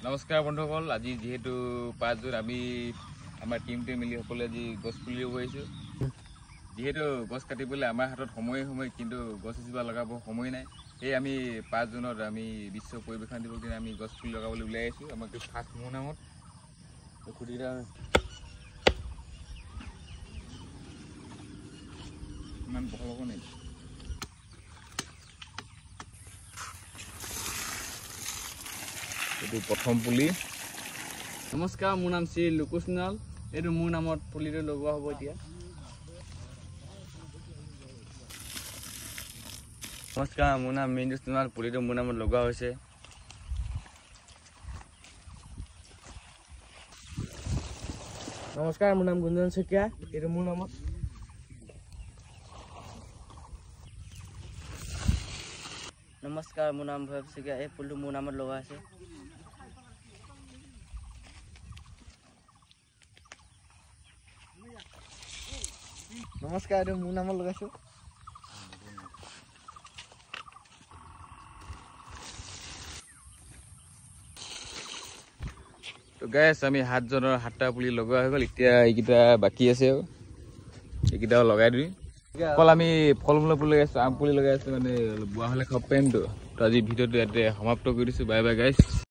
নমস্কাৰ বন্ধুসকল, আজি যিহেতু 5 জুন, আমি আমাৰ টিমটোৱে মিলি সকলোৱে আজি গছ পুলি ৰুব আহিছোঁ। যিহেতু গছ কাটিবলৈ আমাৰ হাতত সময়ে সময়, কিন্তু গছ এজোপা লগাব সময় নাই। সেয়ে আমি 5 জুনত আমি বিশ্ব পৰিৱেশ দিৱস দিনা আমি গছ পুলি লগাবলৈ ওলাই আহিছোঁ। আমাক ফাৰ্ষ্ট মোৰ নামত ইমান বহল হ'ব নেকি? এইটো প্ৰথম পুলি। নমস্কাৰ, মোৰ নাম শ্ৰী লুকু সোণোৱাল। এইটো মোৰ নামত পুলিটো লগোৱা হ'ব এতিয়া। নমস্কাৰ, মোৰ নাম মিণ্টু সোণোৱাল। পুলিটো মোৰ নামত লগোৱা হৈছে। নমস্কাৰ, মোৰ নাম গুঞ্জন শইকীয়া। এইটো মোৰ নামত। নমস্কাৰ, মোৰ নাম ভৈৰৱ শইকীয়া। এই পুলিটো মোৰ নামত লগোৱা হৈছে। নমস্কাৰ, এইটো মোৰ নামত লগাইছোঁ। তো গাইছ, আমি 7জনৰ 7টা পুলি লগোৱা হৈ গ'ল। এতিয়া এইকেইটা বাকী আছে, এইকেইটাও লগাই দিম। অকল আমি ফল মূলৰ পুলি লগাইছোঁ, আম পুলি লগাই আছোঁ, মানে অলপ বুঢ়া হ'লে খাব পাৰিমতো। তো আজি ভিডিঅ'টো ইয়াতে সমাপ্ত কৰি দিছোঁ। Bye bye guys.